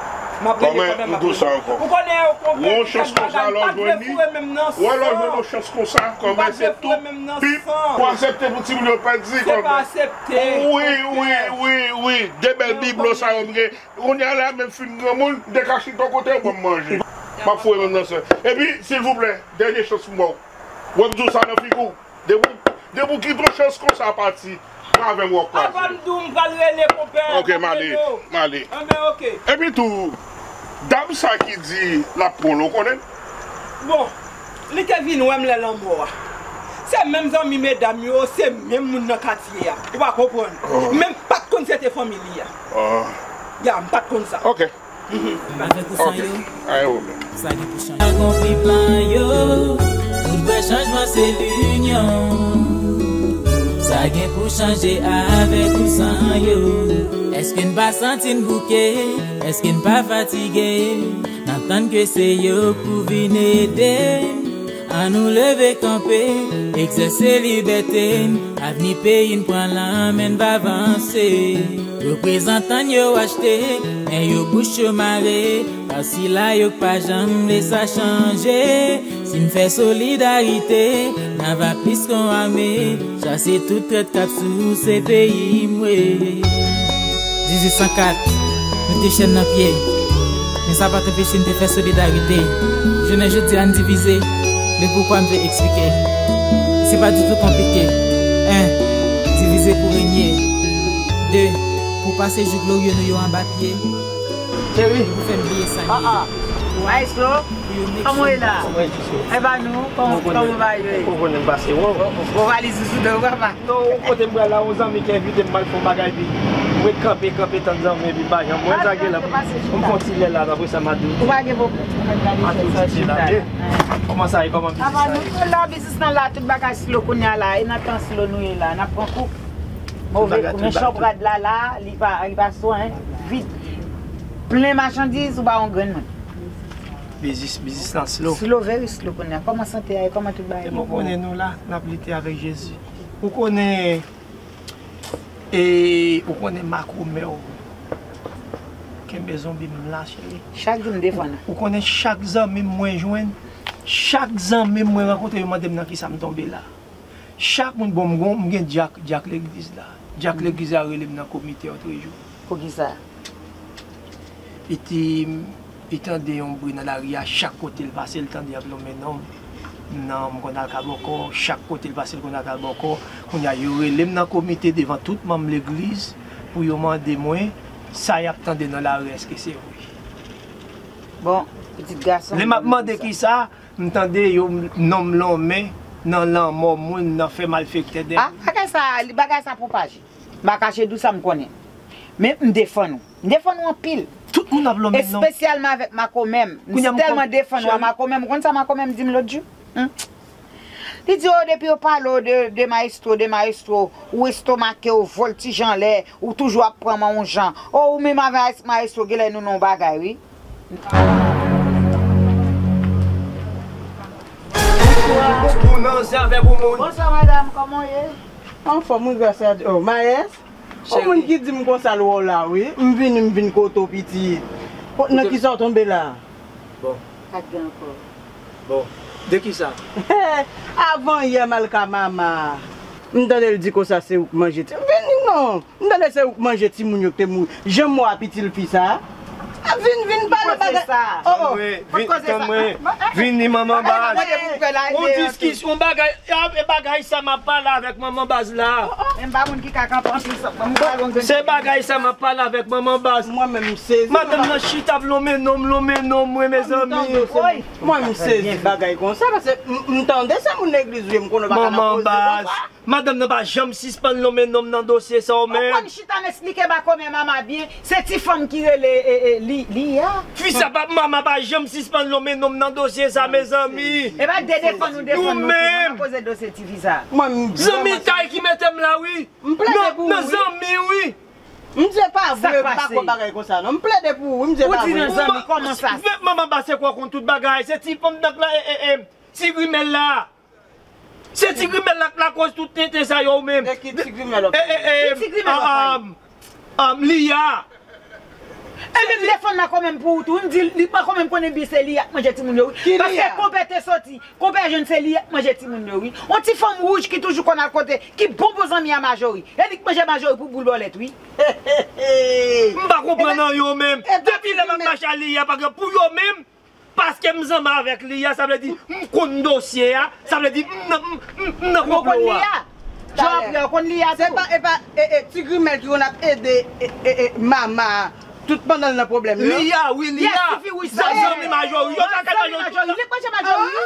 M ap rele kòmè, m ap rele w. Ou konnen yo konpè ki fè bagay, pa dwe foure menm nan san. Wè lè w jwenn yon chans konsa, kòmè se tou pip pou aksepte pou timoun yo pèdi kòmè. Se pa aksepte. Wi, wi, wi, wi. De bèl biblo sa yo m gen. Kounye a la, menm fin granmoun, m te ka chita yon kote, yo ban m manje. M ap foure menm nan san. Epi, silvouplè, dènye chans m ba w. Wè m di w sa nan figi w. Depi, depi w kite yon chans konsa pati, mwen avè w ap kwaze. Apa m di w m pral rele konpè. Ok, m ale, m ale. Anben, ok. Epi tou, dam sa ki di l ap pran w, ou konnen l? Bon, li te vin wè m lè lanmò a. Se menm zanmi medam yo, se menm moun nan katye a. Ou pa konprann. Men m pa t konn se te fanmi li a. Ya, m pa t konn sa. Avèk ou san yo. Sa gen pou chanje. Sa gen pou chanje. Konfli plan yo. Tout vrè chanjman se linyon. Sa gen pou chanje avèk ou san yo. Èske n pa santi n bouke? Èske n pa fatige? N ap tann ke se yo pou vin ede n. Ann nou leve kanpe, egzèse libète n. Avni peyi n pran lanmen n va vanse. Reprezantan n yo achte, men yo bouch yo mare. Pa sila yo k pa janm vle sa chanje. Si n fè solidarite, n ava plis ke yon ame. Chase tout trèt k ap souse peyi m we. Dizuit san kat, mete chèn nan pye. Men sa pa t anpeche n te fè solidarite. Jounen jodi a n divize, men poukwa m vle eksplike. Se pa ditou konplike. En, divize pou renye. De, pou pase jou glorye nou yo anba pye. Cheri. Pou fè m bliye sa n ye. Maestro, kòman w ye la? E pa nou, kòman bagay yo ye? Ou konnen m pase wè w. Bon, valiz ou sou do w, papa. Non, yon kote m pral la, yon zanmi ki envite m, m al fè yon bagay, epi mwen kanpe, kanpe, tann zanmi, epi m pa janm wè l, sa gen la. M fè yon ti lè la, apre sa, m a di w. Ou pa gen pwoblèm. M a di w ti lè la. Kòman sa ye, kòman biznis la ye? Apa, nou la, biznis lan la, tout bagay slo kounye a la, e nan tan slo nou ye la, n ap pran kou. Move kou, men chanbrad la, la, li pa, li pa swen, vid. Plen machandiz, ou pa yon grenn moun. Biznis, biznis lan slo. Slo, very slo kounye a. Kòman sante a ye? Kòman tout bagay yo? Bon, konnen nou la, n ap lite avèk Jezi. Ou konnen, e, ou konnen makomè w. Kenbe zonbi m la, cheri. Chak jou m defann. Ou konnen chak zanmi m mwen jwenn, chak zanmi m mwen rankontre, yo mande m nan kisa m tonbe la. Chak moun, bon, m gon, m gen dyak, dyak legliz la. Dyak legliz la rele m nan komite otrejou. Poukisa? Li di m, li tande yon bri nan lari a, chak kote l pase, l tande y ap lonmen non m. Non, m konn al ka bòkò, chak kote l pase, l konn al ka bòkò. Kounye a, yo rele m nan komite devan tout manm legliz pou yo mande mwen sa y ap tande nan lari, èske se vre? Bon, pitit gason. Lè m ap mande kisa, m tande yo non m lonmen nan lanmò moun, nan fè malfektè dèyè. Ah, bagay sa, bagay sa pwopaje. M pa kache di w sa m konnen. Men m defann ou. M defann ou anpil. Tout moun ap lonmen non. Espesyalman avèk makomè m. M tèlman defann ou a makomè m. Ou konn sa makomè m di m lòt jou? Li di, o, depi yo pale w de, de mayestwo, de mayestwo, ou estomake, ou vòltije anlè, ou toujou ap pran mwen yon jan. O, ou menm avèk mayestwo, genlè nou nan yon bagay, wi. Bonswa. Pou nan zè avèk yon moun. Bonswa, madanm, kòman w ye? Anfòm, wi, gras a Dye. O, Mayès? Yon moun ki di m konsa l wè w la, wi. M vini, m vin kote w, pitit. Nan kisa w tonbe la? Bon. Pa t gen ankò. Bon. De kisa? Avan yè m al ka mama. M tande l di konsa se ou k manje ti. Vini non. M tande se ou k manje timoun yo k te mouri. Jan m wè w ap itil fi sa a. Vin, vin pale bagay. Oh, oh. Tann mwen. Vini manman baz. Yon diskisyon bagay. E bagay sa m ap pale avèk manman baz la. Men m pa moun ki ka kanpe anpil sòt. Se bagay sa m ap pale avèk manman baz. Mwen menm m sezi. Madanm nan chita ap lonmen non m, lonmen non m, mwen, mezanmi. Mwen m sezi bagay konsa, paske m, m tande se moun legliz ou ye, m konnen w pa ka nan koze konsa. Madanm nan pa janm sispann lonmen non m nan dosye sa w menm. Ou konn chita m esplike ba kòmè mama byen, se ti fanm ki rele, e, e, li, li a. Fi sa pa, mama pa janm sispann lonmen non m nan dosye sa, mezanmi. E pa de defann ou defann nou tou, nou nan koze dosye ti fi sa. Zanmitay ki mete m la, wi. M plede pou ou, wi. Nan zanmi, wi. M di pa vre, m pa kwè bagay konsa, non. M plede pou ou, wi, m di pa vre. Ou di nan zanmi, kòman sa? Manman baz se kwè w konn tout bagay, se ti fanm nan la, e, e, e, ti grimèl la. Se ti grimèl la k lakoz tout tenten sa yo, ou menm. E ki ti grimèl w ap pale? Ki ti grimèl w ap pale? Li a. E li defann makomè m pou ou tou. M di li makomè m konnen byen se li a k manje timoun yo, wi. Paske konpè te soti, konpè jwenn se li a k manje timoun yo, wi. Yon ti fanm wouj ki toujou konn al kote, ki bon bon zanmi a Majori. E li k manje Majori pou boul bòlèt, wi. M pa konprann anyen, ou menm. Depi lè m ap mache a li a, pa gen pou yo menm. Paske m zanmi avèk li a, sa vle di m konn dosye a, sa vle di m nan, m, m, m nan konplo a. Jan w ap wè, w konn li a tou. Se pa, e pa, e, e, ti grimèl ki konn ap ede, e, e, e, mama, tout pandan l nan pwoblèm yo. Li a, wi, li a. Zanmi Majori, yo pa ka Majori. Li pran chan Majori, wi.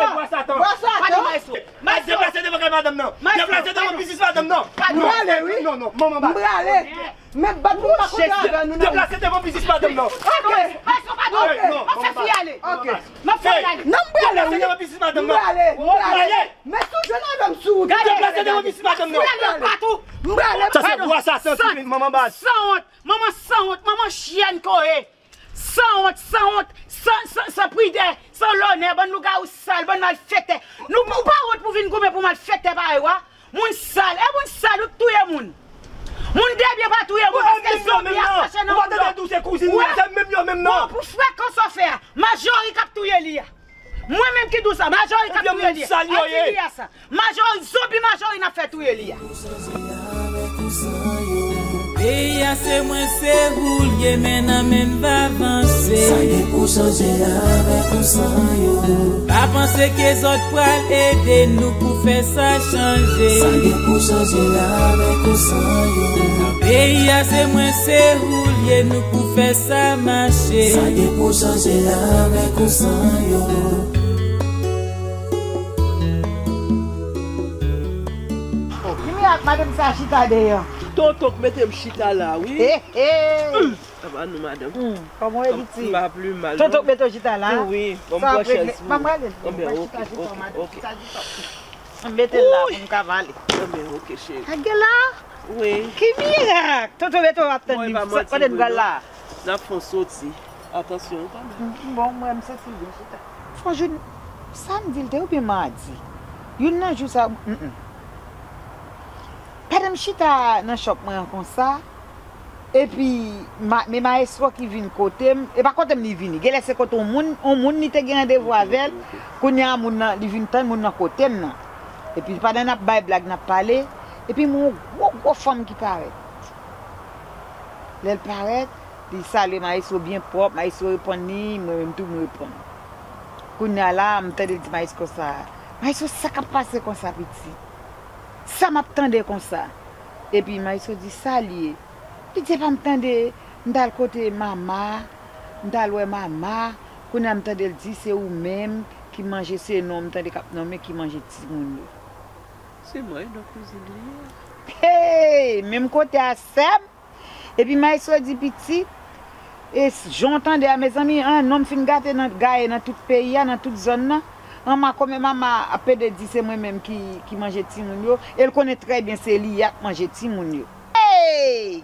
Bwa Satan. Bwa Satan. Deplase devan kay madanm nan. Deplase devan biznis madanm nan. M prale, wi. Non, non, manman ba. M prale. Men bat pou pa kontre avè nou nan. Deplase devan biznis madanm nan. Ok. Pase, pase, pase. Ok. Mwen fè fi ale. Ok. Mwen fè ale. Non, m prale, wi. Deplase devan biznis madanm nan. M prale, m prale. Men si w jwenn avè m sou wout, deplase devan biznis madanm nan. M prale. Sa se gwo asasen, ti manman baz. Sanwont, manman sanwont, manman chyèn ke w ye. Sanwont, sanwont, san, san, san pridè, san lonè, bann lougawou sal, bann malfektè. Nou, ou pa wont pou vin goumen pou malfektè parèy w a? Moun sal, e moun sal ou k touye moun. Moun debyen pa touye moun, paske zonbi ap mache nan moun yo. Ou pa tande tou se kouzin li a, se menm yo menm nan. Bon, pou frekan sa w fè a, Majori k ap touye li a. Mwen menm ki di w sa, Majori k ap touye li a. Anti li a sa. Majori, zonbi Majori n ap fè touye li a. Peyi a se mwen, se ou l ye, men nan men n va vanse. Sa gen pou chanje avèk ou san yo. Pa panse ke zòt pral ede nou pou fè sa chanje. Sa gen pou chanje avèk ou san yo. Nan peyi a se mwen, se ou l ye, nou pou fè sa mache. Sa gen pou chanje avèk ou san yo. Ki mirak madanm sa chita deyò? Tonton k mete m chita la, wi. He, he. Aba nou, madanm. Hmm, kòman w ye, piti? M pa pli mal, non. Tonton k mete w chita la? Wi, bon, m pran chèz pou ou. Anben, ok, ok, ok. M mete l la pou m ka pale. Anben, ok, cheri. Ak gen la? Wi. Ki mirak! Tonton mete w ap tann li. Kote n pral la? N ap fè yon soti. Atansyon, kanmenm. Bon, mwen, m santi l byen chita. Fò jou, samdi l te oubyen madi? Youn nan jou sa, mm, mm. Pandan m chita nan chòp mwen an konsa, epi ma, men mayestwo ki vin kote m, e pa kote m li vini. Genlè se kote yon moun, yon moun li te gen randevou avè l. Kounye a moun nan, li vin tann moun nan kote m nan. Epi pandan n ap bay blag, n ap pale, epi m wè yon gwo, gwo fanm ki parèt. Lè l parèt, li salye mayestwo byen pwòp, mayestwo reponn li, mwen menm tou m reponn. Kounye a la, m tande l di mayestwo konsa, "Mayestwo, sa k ap pase konsa, piti? Sa m ap tande konsa?" Epi mayestwo di, "Sa l ye?" Li di, "Epa m tande, m t al kote mama, m t al wè mama, kounye a m tande l di se ou menm ki manje, se non m tande k ap nonmen ki manje timoun yo." Se mwen, non, kouzin li ye. Hey! Menm kote a, sè m. Epi mayestwo di, "Pitit, e s-, jan w tande a, mezanmi, an, non m fin gate nan, gaye nan tout peyi a, nan tout zòn nan. An, ma, kòman mama ap pede di se mwen menm ki, ki manje timoun yo, e l konnen trè byen se li a k manje timoun yo." Hey!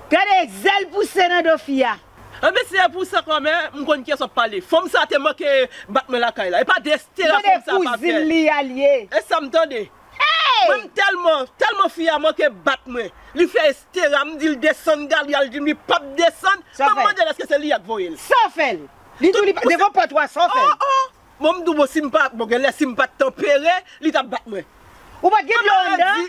Gade zèl pouse nan do fi a. Anben, si se pou sa, kòmè, m konn kiyès w ap pale. Fanm sa te manke bat mwen lakay la. E pa de Estera fanm sa pa fè. Kouzin li a l ye. E sa m tande. Hey! Mwen, m tèlman, tèlman fi a manke bat mwen. Li fè Estera, m di l desann, Gabriel di m li p ap desann. Mwen, m mande l èske se li a k voye l. Sa w fè l? Li di w li pa, devan pòt ou a, sa w fè l? Oh, oh. Bon, m di w, bon, si m pa, bon, genlè si m pa t tanpere, li t ap bat mwen. Ou pa t gen dlo anndan?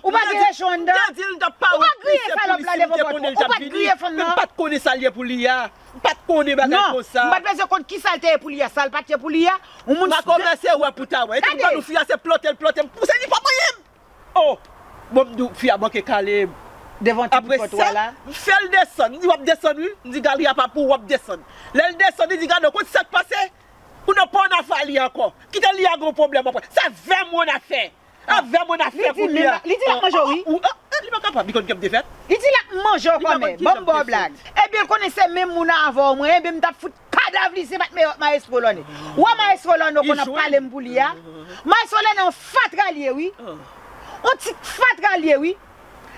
Ou pa t gen recho anndan? M te di l m t ap pare plis se pou li si m te konnen l t ap vini. Men m pa t konnen sa l ye pou li a. M pa t konnen bagay konsa. Non, m pa t bezwen konn kisa l te ye pou li a, sa l pa t ye pou li a. Yon moun. M a kòmanse wè pou ta wè. E tou m konn fi a se plante l plante m pouse li pa manyen m. Oh! Bon, m di w, fi a manke kale m. Devan ti bout pòt ou a la. Apre sa, m fè l desann. M di, "W ap desann, wi." M di, "Gabriel, pa pou w, w ap desann." Lè l desann, li di, "Gade, w konn sa k pase?" Ou nan pa w nan afè li ankò. Kite li a gen yon pwoblèm apre. Sa vè mwen nan fè. Avè mwen nan afè kounye a. Li di l ap manje w, wi. Ou, ah, ah, li pa kapab, li konn kè m te fèt. Li di l ap manje w kòmè. Ban m ba w blag. Ebyen, l konnen se menm moun avè w mwen. Ebyen, m t ap fout kadav li, se pa t mayestwo Lòne. Ou wè mayestwo Lòne, ou konn ap pale m pou li a. Mayestwo Lòne, yon fatra l ye, wi. Yon ti fatra l ye, wi.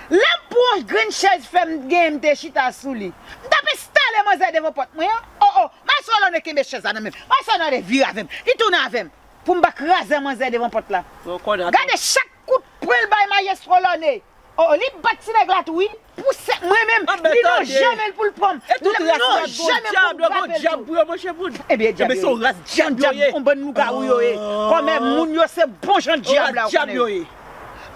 Lè m pran yon grenn chèz fè m genyen, m te chita sou li. M t ap enstale manzè devan pòt mwen an. Oh, oh. Mayestwo Lòne kenbe chèz la nan men m. Mayestwo Lòne vire avè m. Li tounen avè m. Pou m pa kraze manzè devan pòt la. Gade chak kout pwen l bay mayestwo Lòne. Oh, oh, li bat ti nèg la tou, wi. Pouse mwen menm, li lonje men l pou l pran m. Li lonje men l pou m frape l tou. Ebyen, dyab yo ye. Yon bann lougawou yo ye. Kòmè moun yo se bon jan dyab la, ou konnen.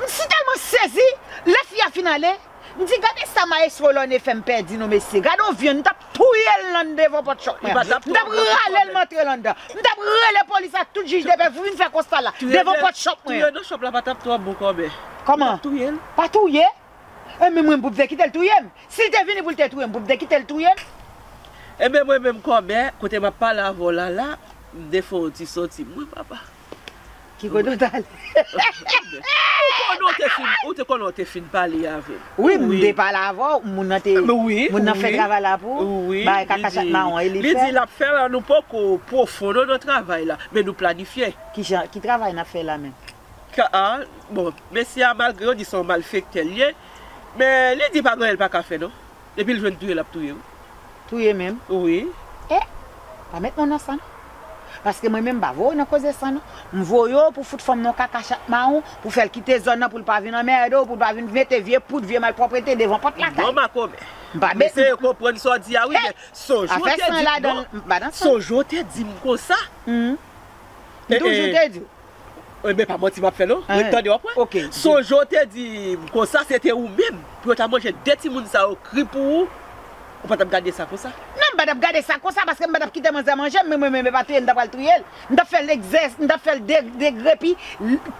M si tèlman sezi, lè fi a fin ale, m di, "Gade sa mayestwo Lòne fè m pèdi non, mesye. Gade yon vyann, m t ap touye l nan devan pòt chòp mwen an. M t ap rale l, m antre l anndan. M t ap rele polis ak tout jij depè pou vin fè konsta la, devan pòt chòp mwen an." Touye nan chòp la pa t ap twò bon, kòmè. Kòman? Pa touye l. E men mwen, pou m te kite l touye m. Si l te vini pou l te touye m, pou m te kite l touye m. Ebyen, mwen menm, kòmè, kote m ap pale avè w la, la, m te fè yon ti soti, mwen, papa. Ki kote w t ale? Konnen w te fin, ou te konnen w te fin pale avè m. Wi, m te pale avè w, moun nan te, moun nan fè travay la pou ou, bagay kaka chat mawon, e li fè. Li di l ap fè l, nou poko pwofon non nan travay la, men nou planifye. Ki jan, ki travay n ap fè la menm? Ka, a, bon, mesye a, malgre yo di se yon malfektè l ye, men li di pa gen anyen l pa ka fè non. Depi l jwenn touye, l ap touye wi. Touye menm? Wi. E, pa met mwen nan sa non. Paske mwen menm m pa voye w nan koze sa non. M voye w pou fout fanm nan kaka chat mawon, pou fè l kite zòn nan, pou l pa vin anmède w, pou l pa vin mete vye poud, vye malpwòpte devan pòt lakay. Non, makomè. M pa met. M eseye konprann sa w di a wi, men sonje w te di m non. Sonje w te di m konsa. M toujou te di w. Ebyen, pa manti m ap fè non. Ret tande w ap wè. Sonje w te di m konsa se te ou menm pou yo ta manje de timoun sa yo kri pou ou. Ou pa t ap gade sa konsa? Non, m pa t ap gade sa konsa paske m pa t ap kite manzè manje m, men mwen menm e pa touye m, m ta pral touye l. M t ap fè l egzè, m t ap fè l de, degrepi,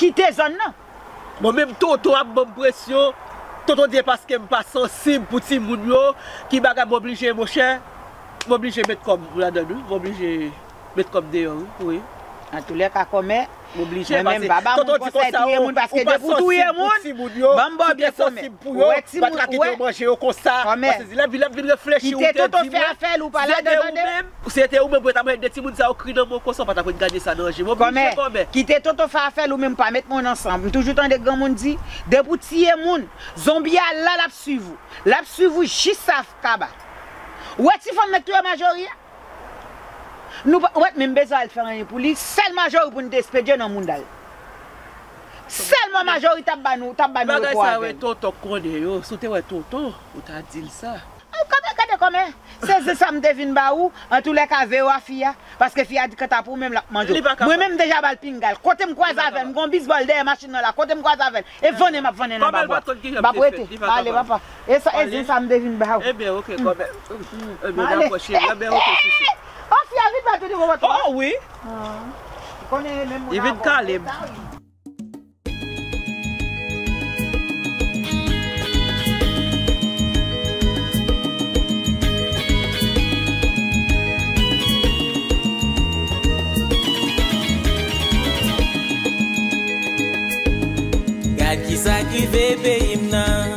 kite zòn nan. Bon, menm tonton ap ban m presyon. Tonton di e paske m pa sansib pou timoun yo, ki bagay m oblije, monchè. M oblije met kò m ladan l wi. M oblije met kò m deyò wi, wi. Antoulèka, kòmè, m oblije, mwen menm m pa ba moun konsèy touye moun, paske depi w touye moun, ban m ba w byen kòmè. Ou wè timoun, ou wè kòmè. Kite tonton fè afè l, ou pa ladan, tande. Si se te ou menm pou yo ta mande timoun sa yo kri nan men w konsa, w pa t ap ret gade sa nan je m. M oblije kòmè. Kite tonton fè afè l, ou menm pa met mwen nan sa. M toujou tande granmoun di, depi w tiye moun, zonbi a la, l ap swiv ou. L ap swiv ou jis sa kaba. Ou wè ti fanm nan k touye Majori a? Nou pa, ou wè, men m bezwen al fè anyen pou li, sèl Majori pou n te espedye nan mouda l. Sèlman Majori t ap ba nou, t ap ba nou repo avè l. Bagay sa yo e tonton k konnen yo. Si w te wè tonton, ou ta di l sa. Ou kòmè, gade kòmè. Se, se sa m te vin ba ou. Antoulèka, veye w a fi a. Paske fi a di kanta pou ou menm l ap manje w. Mwen menm m deja ba l pinga l. Kote m kwaze avè l, m gen yon bizbòl dèyè machin nan la. Kote m kwaze avè l, e vannen m ap vannen anba bwa. M ap rete. Ale, papa. E sa, e zen sa m te vin ba ou. Ebyen, oke, kòmè. Ebyen, dakò, cheri. Ebyen, oke, chouchou. O, fi a vin ba tounen konpòt ou. O, wi. Konnen menm moun. Li vin kale m. Gad kisa k rive peyi m nan.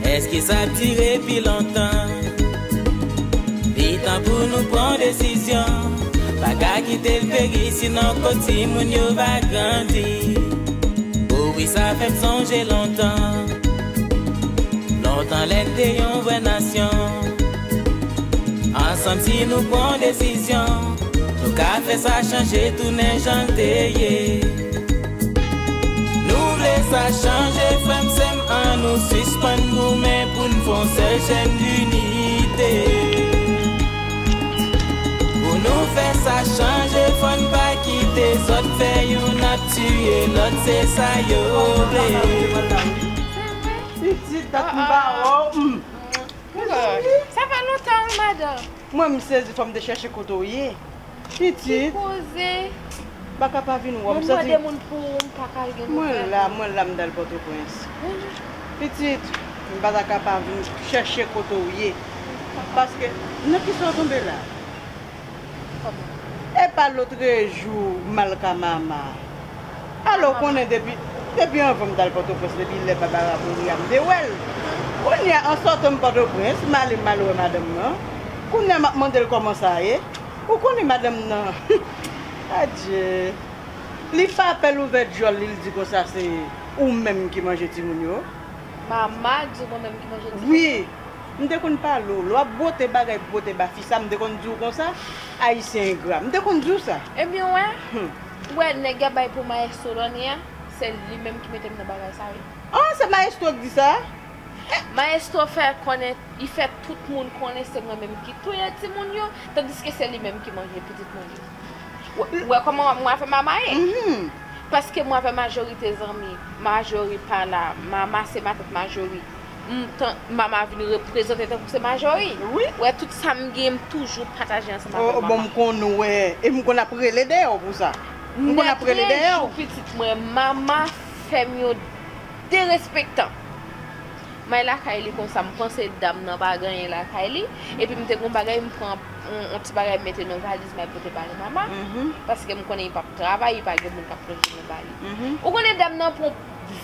Èske sa ap dire pi lontan? Li tan pou nou pran desizyon. Pa ka kite l peri, sinon kot timoun yo va grandi. O wi, sa fè m sonje lontan. Lontan lè n te yon vrè nasyon. Ansanm si nou pran desizyon, nou ka fè sa chanje tounen jan l te ye. Nou vle sa chanje, frè m, sè m, ann nou sispann goumen pou n fè yon sèl chèn linite. Pou nou fè sa chanje, fò n pa kite zòt fè youn ap tiye lòt, se sa yo vle. Pitit, dat m pa wè w. Sa fè lontan wi, madanm. Mwen, m sezi, fò m te chèche kote w ye. Pitit. Ki koze? M pa ka pa vin wè w. Mwen mande moun pou ou, m pa ka gen nouvèl. Mwen la, mwen la, m t al Pòtoprens. Pitit, m pa ta ka pa vin chèche kote w ye. Paske, nan kisa w tonbe la? Epa lotrejou, mal ka mama. Alò, ou konnen depi, depi anvan m t al Pòtoprens, depi lè Babara mouri a, m te wè l. Kounye a, an sòtan m Pòtoprens, m ale, m al wè madanm nan. Kounye a, m ap mande l kòman sa ye. Ou konnen madanm nan. Adje. Li pa pè l ouvè djòl li, li di konsa se ou menm ki manje timoun yo. Mama di w mwen menm ki manje timoun yo? Wi. M te konn pale w. Lè w ap bwote bagay, bwote ba fi sa, m te konn di w konsa, Ayisyen engra. M te konn di w sa. Ebyen, w wè, ou wè nèg y ap bay pou Maestro Lòni a, se li menm ki mete m nan bagay sa, wi. Ah, se Maestro k di sa? Maestro fè konnen, li fè tout moun konnen se mwen menm ki touye timoun yo, tandiske se li menm ki manje pitit moun yo. Ou wè kòman mwen avè Mama ye? Paske mwen avè majorite zanmi, Majori pa la, Mama se matant Majori. M tan, Mama vin reprezante tankou se Majori. Wi. Ou wè tout sa m gen, m toujou pataje ansanm avè Mama. Bon, m konn wè, e m konn ap rele dèyè w pou sa. M konn ap rele dèyè w. Nèt rejou pitit mwen, Mama fè m yon derespektan. M al lakay li konsa, m panse dam nan pa gen anyen lakay li, epi m te gon bagay, m pran yon, yon ti bagay, m mete nan valiz, m al pote ba li Mama, paske m konnen li p ap travay, li pa gen moun k ap plonje nan ba li. Ou konnen dam nan pran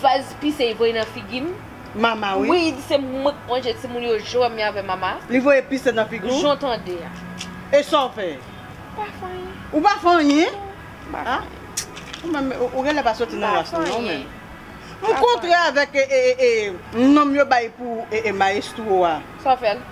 vaz pise, li voye nan figi m. Mama, wi. Wi, li di se mwen k manje timoun yo, jan w wè m ye avè mama. Li voye pise nan figi w? Jan w tande a. E sa w fè? M pa fè anyen. Ou pa fè anyen? Non, m pa fè anyen. Ou menm, ou, ou genlè pa soti nan ras nou, non, menm. M kontre avèk, e, e, e, e, nonm yo bay pou, e, e, mayestwo a. Sa w fè l?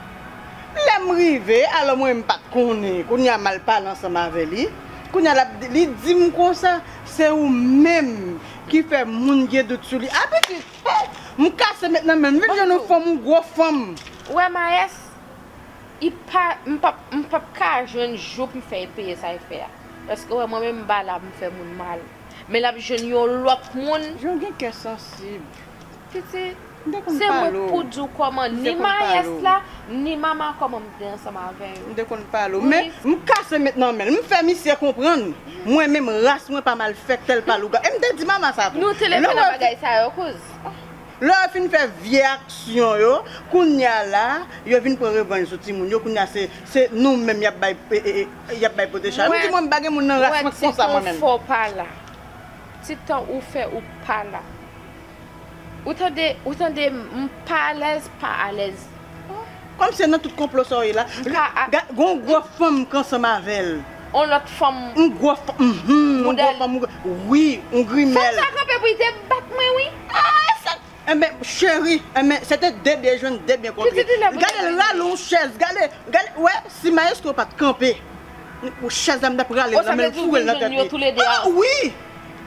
Lè m rive, alò mwen, m pa t konnen. Kounye a, m al pale ansanm avè li. Kounye a, l ap di, li di m konsa, se ou menm ki fè moun gen dout sou li. A, pitit, eh, m kase met nan men l. M vin jwenn yon fanm, yon gwo fanm. Ou wè, Mayès, li pa, m p ap, m p ap ka jwenn jou pou m fè l peye sa l fè a. Paske, ou wè, mwen menm, m pa la pou m fè moun mal. Men l ap jwenn yon lòt moun. Jan w gen kè sansib. Pitit, se mwen k pou di w kòman ni Mayès la, ni mama kòman m te ansanm avè yo. M te konn pale w. Men, m kase met nan men l. M fè misye konprann. Mwen menm, ras mwen pa mal fèt, tèl pa louga. E m te di mama sa tou. Nou te leve nan bagay sa yo, kouz. Lè yo fin fè vye aksyon yo, kounye a la, yo vin pran revanj sou timoun yo, kounye a se, se nou menm y ap bay, e, e, e, y ap bay pote chay. M di mwen, m pa gen moun nan ras mwen konsa mwen menm. Ti tan ou fè ou pa la. Ou tande, ou tande, m pa alèz, pa alèz. Kòmsi nan tout konplo sa w ye la. Gon gwo fanm k ansanm avè l. On lòt fanm. On gwo fanm, mhm, on gwo fanm, wi, on grimèl. Fanm sa kanpe pou li te bat mwen, wi. Enben, cheri, enben, se te de byen jwenn, de byen kontre. Gade l rale yon chèz, gade, gade, wè, si mayestwo pa t kanpe, chèz la m t ap rale l nan men l, foure l nan tèt li. Ah, wi!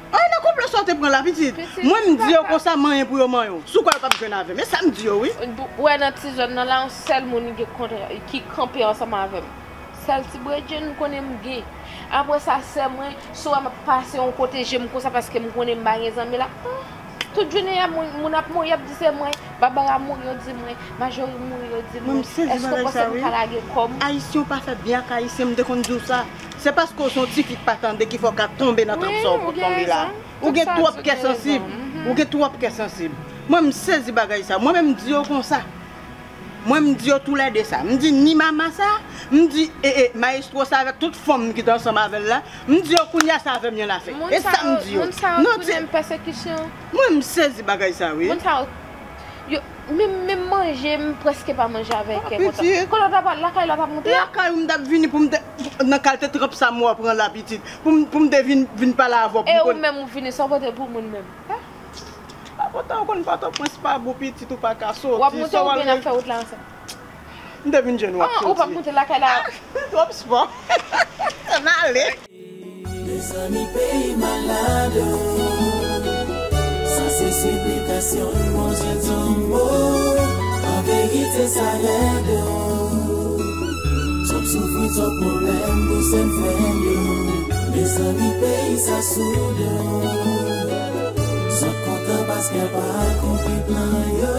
Ay, nan konplo sa w te pran la, pitit. Mwen, m di yo konsa, manyen pou yo manyen w. Sou kwa yo p ap jwenn avè m. E sa m di yo, wi. Ou wè nan ti zòn nan la, yon sèl moun ki kanpe ansanm avè m. Sèl ti bredjenn m konnen m gen. Apre sa, sè mwen, si w wè m ap pase yon kote, je m konsa paske m konnen m pa gen zanmi la. Tout jounen y ap moun, moun ap mouri, y ap di se mwen. Babara mouri, yo di mwen. Majori mouri, yo di mwen. Èske w panse m ka lage kò m? Ayisyen, w pa fè byen ak Ayisyen, m te konn di w sa. Se paske w se yon tifi k pa tande ki fè w ka tonbe nan trap sa w tonbe la. Ou gen twòp kè sansib. Ou gen twòp kè sansib. Mwen, m sezi bagay sa. Mwen menm, m di yo konsa. Mwen, m di yo toulède sa. M di ni mama sa, m di, e, e, mayestwo sa avèk tout fanm ki te ansanm avè l la. M di yo, kounye a, se avè m y annafè. E sa m di yo. Moun sa yo tounen m pèsekisyon. Mwen, m sezi bagay sa, wi. Moun sa yo, yo, menm, menm manje, m prèske pa manje avè kè kontan. Kote w t ap al? Lakay la w t ap moute a? Lakay ou m t ap vini pou m te, nan kalite trap sa m wè w pran la, pitit. Pou m, pou m te vin, vin pale avè w. E ou menm ou vini, sa w pote pou moun menm? Akontan ou konn Pòtoprens pa bon, pitit, ou pa ka soti. W ap moute oubyen n ap fè wout la ansanm? M te vin jwenn w ap soti. Ou p ap moute lakay la. Twòp spò. Ann ale. Mezanmi, peyi malad, oh. Sa se siplikasyon, Bondye di yon mo. An verite, sa rèd, oh. Twòp soufrans, twòp pwoblèm pou sèn frè m yo. Mezanmi, peyi sa soud, oh. Zòt kontan paske pa akonpli plan yo.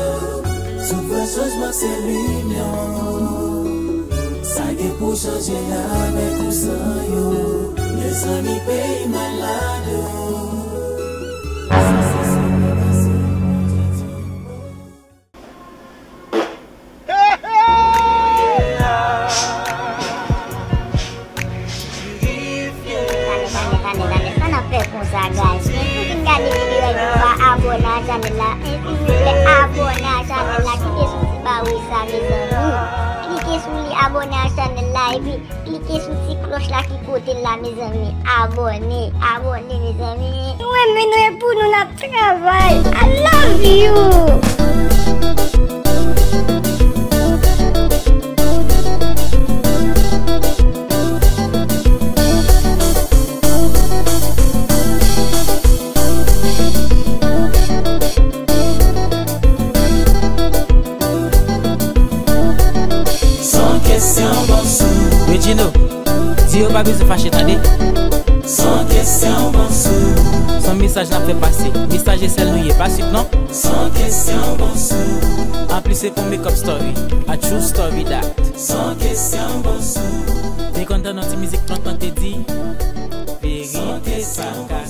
Si w kwè chanjman se linyon, sa gen pou chanje avèk ou san yo. Mezanmi, peyi malad. Tande, tande, tande, tande, sa n ap fè konsa, guys? Men pou vin gade videyo a, nou pa abòne a chanèl la. Men, silvouplè, abòne a chanèl la. Klike sou ti ba wouj sa, mezanmi. Klike sou li, abòne a chanèl la. Epi, klike sou ti klòch la ki kote l la, mezanmi. Abòne, abòne, mezanmi. Nou renmen nou, e pou nou n ap travay. I love you! San kesyon, bonsou. Regino, di yo pa bezwen fache, tande. San kesyon, bonsou. San mesaj n ap fè pase. Mesaje sèl nou ye, pa swit non. San kesyon, bonsou. An plis se pou makeup story. A true story that. San kesyon, bonsou. Te konn tande yon ti mizik lontan te di, verite pa ka